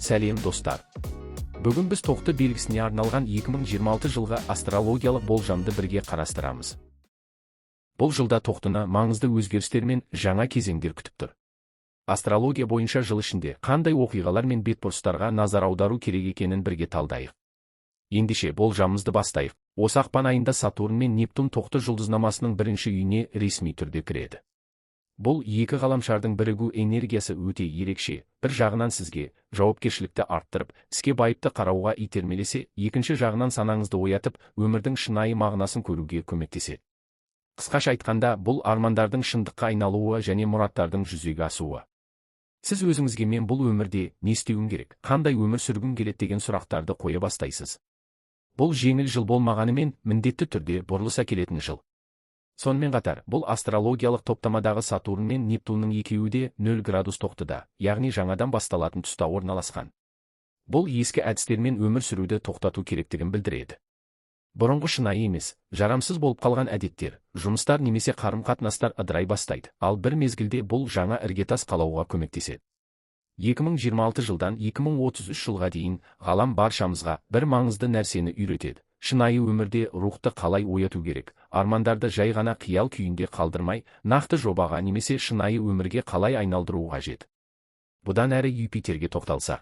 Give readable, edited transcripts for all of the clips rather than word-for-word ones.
Сәлем, достар! Бүгін біз Тоқты белгісіне арналған 2026 жылғы астрологиялық болжамды бірге қарастырамыз. Бұл жылда Тоқтыны маңызды өзгерістер мен жаңа кезеңдер күтіп тұр. Астрология бойынша жыл ішінде қандай оқиғалар мен бетбұрыстарға назар аудару керек екенін бірге талдайық. Ендеше, болжамымызды бастайық. Осы ақпан айында Сатурн мен Нептун Тоқты жұлдызнамасының бірінші үйіне ресми түрде кіреді. Бұл екі ғаламшардың бірігу энергиясы өте ерекше. Бір жағынан сізге жауапкершілікті арттырып, іске байыпты қарауға итермелесе, екінші жағынан санаңызды оятып, өмірдің шынайы мағынасын көруге көмектеседі. Қысқаша айтқанда, бұл армандардың шындыққа айналуы және мұраттардың жүзеге асуы. Сіз өзіңізге «Мен бұл өмірде не істеуім керек, қандай өмір сүргім келеді?» деген сұрақтарды қоя бастайсыз. Бұл жеңіл жыл болмағанымен, міндетті түрде бұрылыс әкелетін жыл. Сонымен қатар, бұл астрологиялық топтамадағы Сатурн мен Нептунның екеуі де 0 градус Тоқтыда, яғни жаңадан басталатын тұста орналасқан. Бұл ескі әдістермен өмір сүруді тоқтату керектігін білдіреді. Бұрынғы шынайы емес, жарамсыз болып қалған әдеттер, жұмыстар немесе қарым-қатынастар ыдырай бастайды, ал бір мезгілде бұл жаңа іргетас қалауға көмектеседі. 2026 жылдан 2033 жылға дейін ғалам баршамызға бір маңызды нәрсені үйретеді: шынайы өмірде рухты қалай ояту керек, армандарды жай ғана қиял күйінде қалдырмай, нақты жобаға немесе шынайы өмірге қалай айналдыру қажет. Бұдан әрі Юпитерге тоқталсақ.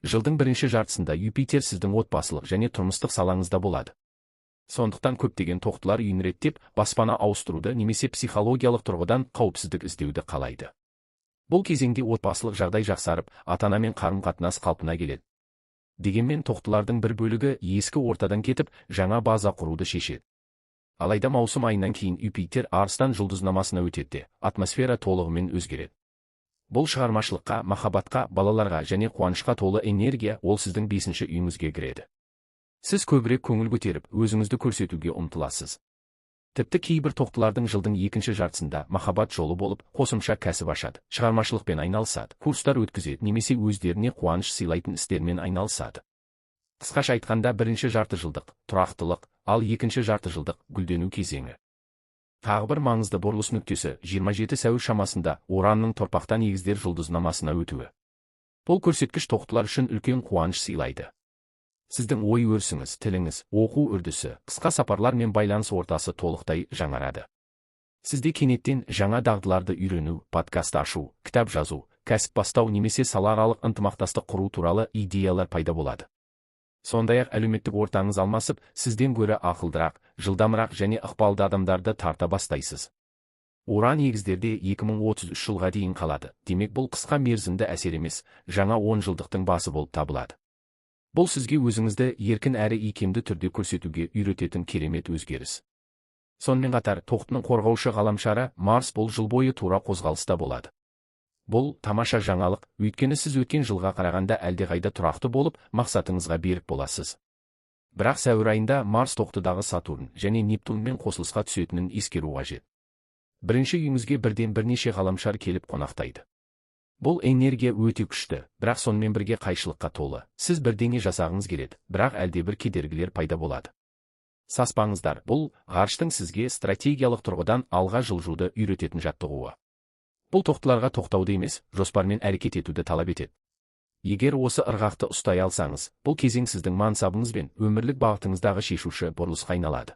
Жылдың бірінші жартысында Юпитер сіздің отбасылық және тұрмыстық салаңызда болады. Сондықтан көптеген тоқтылар үйін реттеп, баспана ауыстыруды немесе психологиялық тұрғыдан қауіпсіздік іздеуді қалайды. Бұл кезеңде отбасылық жағдай жақсарып, ата-анамен қарым-қатынас қалпына келеді. Дегенмен тоқтылардың бір бөлігі ескі ортадан кетіп, жаңа база құруды шешеді. Алайда маусым айынан кейін Юпитер Арыстан жұлдызнамасына өтеді де, атмосфера толығымен өзгереді. Бұл шығармашылыққа, махаббатқа, балаларға және қуанышқа толы энергия. Ол сіздің бесінші үйіңізге кіреді. Сіз көбірек көңіл көтеріп, өзіңізді көрсетуге ұмтыласыз. Тіпті кейбір тоқтылардың жылдың екінші жартысында махаббат жолы болып, қосымша кәсіп ашады, шығармашылықпен айналысады, курстар өткізеді немесе өздеріне қуаныш сыйлайтын істермен айналысады. Қысқаша айтқанда, бірінші жарты жылдық тұрақтылық, ал екінші жарты жылдық гүлдену кезеңі. Тағы бір маңызды бұрылыс нүктесі – 27 сәуір шамасында Уранның торпақтан Егіздер жұлдызнамасына өтуі. Бұл көрсеткіш тоқтылар үшін үлкен қуаныш сыйлайды. Сіздің ой өрісіңіз, тіліңіз, оқу үрдісі, қысқа сапарлар мен байланыс ортасы толықтай жаңарады. Сізде кенеттен жаңа дағдыларды үйрену, подкаст ашу, кітап жазу, кәсіп бастау немесе салааралық ынтымақтастық құру туралы идеялар пайда болады. Сондай-ақ әлеуметтік ортаңыз алмасып, сізден гөрі ақылдырақ, жылдамырақ және ықпалды адамдарды тарта бастайсыз. Уран Егіздерде 2033 жылға дейін қалады. Демек, бұл қысқа мерзімді әсер емес, жаңа 10 жылдықтың басы болып табылады. Бұл сізге өзіңізді еркін әрі икемді түрде көрсетуге үйрететін керемет өзгеріс. Сонымен қатар, Тоқтының қорғаушы ғаламшары Марс бұл жыл бойы тура қозғалыста болады. Бұл тамаша жаңалық, өйткені сіз өткен жылға қарағанда әлдеқайда тұрақты болып, мақсатыңызға берік боласыз. Бірақ сәуір айында Марс Тоқтыдағы Сатурн және Нептунмен қосылысқа түсетінін ескеру қажет. Бірінші үйіңізге бірден бірнеше ғаламшар келіп қонақтайды. Бұл энергия өте күшті, бірақ сонымен бірге қайшылыққа толы. Сіз бірдеңе жасағыңыз келеді, бірақ әлдебір кедергілер пайда болады. Саспаңыздар, бұл ғарыштың сізге стратегиялық тұрғыдан алға жылжуды үйрететін жаттығуы. Бұл тоқтыларға тоқтауды емес, жоспармен әрекет етуді талап етеді. Егер осы ырғақты ұстай алсаңыз, бұл кезең сіздің мансабыңыз бен өмірлік бағытыңыздағы шешуші бұрылысқа айналады.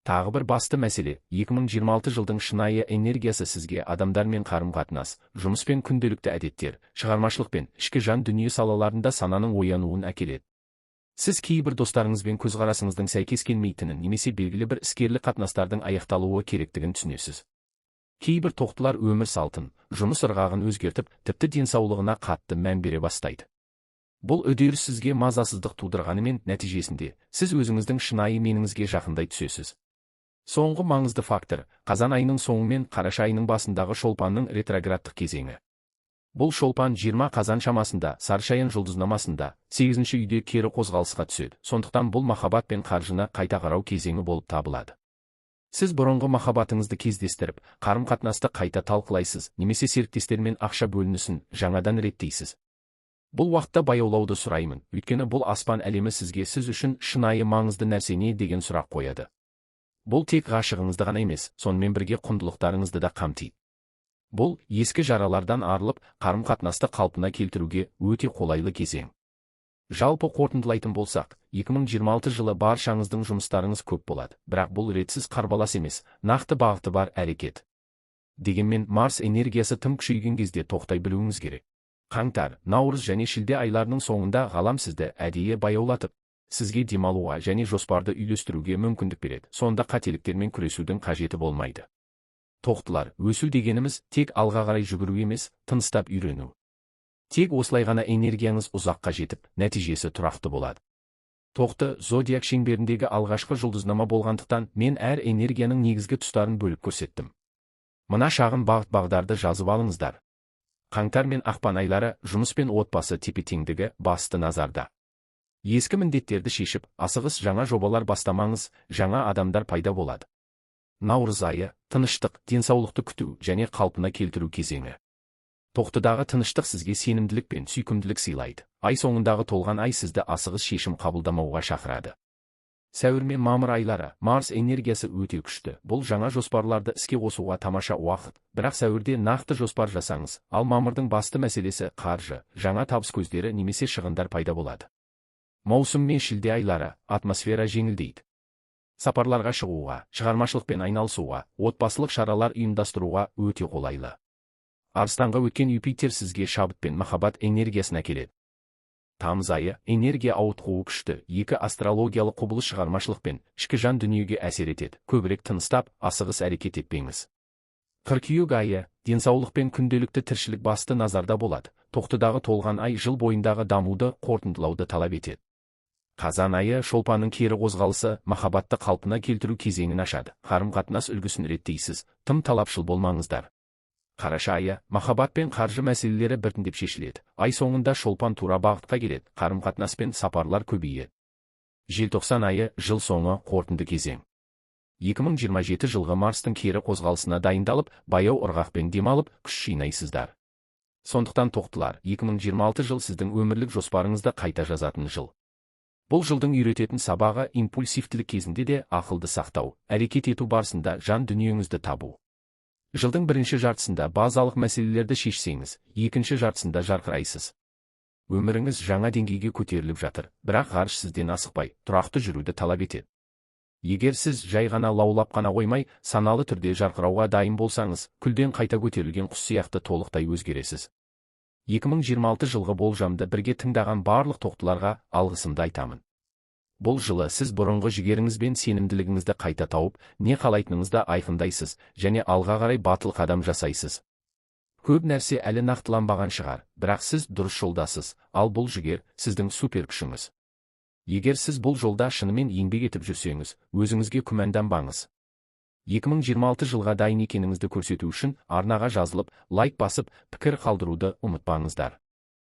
Тағы бір басты мәселе: 2026 жылдың шынайы энергиясы сізге адамдармен қарым-қатынас, жұмыс пен күнделікті әдеттер, шығармашылық пен ішкі жан дүние салаларында сананың оянуын әкеледі. Сіз кейбір достарыңызбен көзқарасыңыздың сәйкес келмейтінін немесе белгілі бір іскерлік қатынастардың аяқталуы керектігін түсінесіз. Кейбір тоқтылар өмір салтын, жұмыс ырғағын өзгертіп, тіпті денсаулығына қатты мән бере бастайды. Бұл үдеріс сізге мазасыздық тудырғанымен, нәтижесінде сіз өзіңіздің шынайы меніңізге жақындай түсесіз. Соңғы маңызды фактор – қазан айының соңы мен қараша айының басындағы Шолпанның ретроградтық кезеңі. Бұл Шолпан 20 қазан шамасында Сарышаян жұлдызнамасында 8 үйде кері қозғалысқа түседі. Сондықтан бұл махаббат пен қаржыны қайта қарау кезеңі болып табылады. Сіз бұрынғы махаббатыңызды кездестіріп, қарым-қатынасты қайта талқылайсыз немесе серіктестермен ақша бөлінісін жаңадан реттейсіз. Бұл уақытта баяулауды сұраймын, өйткені бұл аспан әлемі сізге «Сіз үшін шынайы маңызды нәрсе не?» деген сұрақ қояды. Бұл тек ғашығыңызды ғана емес, сонымен бірге құндылықтарыңызды да қамтиды. Бұл ескі жаралардан арылып, қарым-қатынасты қалпына келтіруге өте қолайлы кезең. Жалпы қорытындылайтын болсақ, 2026 жылы баршаңыздың жұмыстарыңыз көп болады, бірақ бұл ретсіз қарбалас емес, нақты бағыты бар әрекет. Дегенмен Марс энергиясы тым күшейген кезде тоқтай білуіңіз керек. Қаңтар, наурыз және шілде айларының соңында ғалам сізді әдейі баяулатып, сізге демалуға және жоспарды үйлестіруге мүмкіндік береді. Сонда қателіктермен күресудің қажеті болмайды. Тоқтылар, өсу дегеніміз тек алға қарай жүгіру емес, тыныстап үйрену. Тек осылай ғана энергияңыз ұзаққа жетіп, нәтижесі тұрақты болады. Тоқты зодиак шеңберіндегі алғашқы жұлдызнама болғандықтан, мен әр энергияның негізгі тұстарын бөліп көрсеттім. Мына шағын бағыт-бағдарды жазып алыңыздар. Қаңтар мен ақпан айлары жұмыс пен отбасы тепе-теңдігі басты назарда. Ескі міндеттерді шешіп, асығыс жаңа жобалар бастамаңыз, жаңа адамдар пайда болады. Наурыз айы тыныштық, денсаулықты күту және қалпына келтіру кезеңі. Тоқтыдағы тыныштық сізге сенімділік пен сүйкімділік сыйлайды. Ай соңындағы толған ай сізді асығыс шешім қабылдамауға шақырады. Сәуір мен мамыр айлары Марс энергиясы өте күшті. Бұл жаңа жоспарларды іске қосуға тамаша уақыт. Бірақ сәуірде нақты жоспар жасаңыз, ал мамырдың басты мәселесі қаржы, жаңа табыс көздері немесе шығындар пайда болады. Маусым мен шілде айлары атмосфера жеңілдейді. Сапарларға шығуға, шығармашылықпен айналысуға, отбасылық шаралар ұйымдастыруға өте қолайлы. Арыстанға өткен Юпитер сізге шабыт пен махаббат энергиясын әкеледі. Тамыз айы энергия ауытқуы күшті, екі астрологиялық құбылыс шығармашылық пен ішкі жан дүниеге әсер етеді. Көбірек тыныстап, асығыс әрекет етпеңіз. Қыркүйек айы денсаулық пен күнделікті тіршілік басты назарда болады. Тоқтыдағы толған ай жыл бойындағы дамуды қорытындылауды талап етеді. Қазан айы Шолпанның кері қозғалысы махаббатты қалпына келтіру кезеңін ашады. Қарым-қатынас үлгісін реттейсіз, тым талапшыл болмаңыздар. Қараша айы махаббат пен қаржы мәселелері біртіндеп шешіледі. Ай соңында Шолпан тура бағытқа келеді, қарым-қатынас пен сапарлар көбейеді. Желтоқсан айы жыл соңы қорытынды кезең. 2027 жылғы Марстың кері қозғалысына дайындалып, баяу ырғақпен демалып, күш жинайсыздар. Сондықтан тоқтылар, 2026 жыл сіздің өмірлік жоспарыңызды қайта жазатын жыл. Бұл жылдың үйрететін сабағы импульсивтілік кезінде де ақылды сақтау, әрекет ету барысында жан дүниеңізді табу. Жылдың бірінші жартысында базалық мәселелерді шешсеңіз, екінші жартысында жарқырайсыз. Өміріңіз жаңа деңгейге көтеріліп жатыр, бірақ ғарыш сізден асықпай, тұрақты жүруді талап етеді. Егер сіз жай ғана лаулап қана қоймай, саналы түрде жарқырауға дайын болсаңыз, күлден қайта көтерілген құс сияқты толықтай өзгересіз. 2026 жылғы болжамды бірге тыңдаған барлық тоқтыларға алғысымды айтамын. Бұл жылы сіз бұрынғы жігеріңіз бен сенімділігіңізді қайта тауып, не қалайтыныңызды айқындайсыз және алға қарай батыл қадам жасайсыз. Көп нәрсе әлі нақтыланбаған шығар, бірақ сіз дұрыс жолдасыз, ал бұл жігер сіздің супер күшіңіз. Егер сіз бұл жолда шынымен еңбек етіп жүрсеңіз, өзіңізге күмәнданбаңыз. 2026 жылға дайын екеніңізді көрсету үшін арнаға жазылып, лайк басып, пікір қалдыруды ұмытпаңыздар.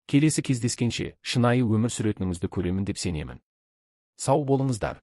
Келесі кездескенше шынайы өмір сүретініңізді көремін деп сенемін. Сау болыңыздар.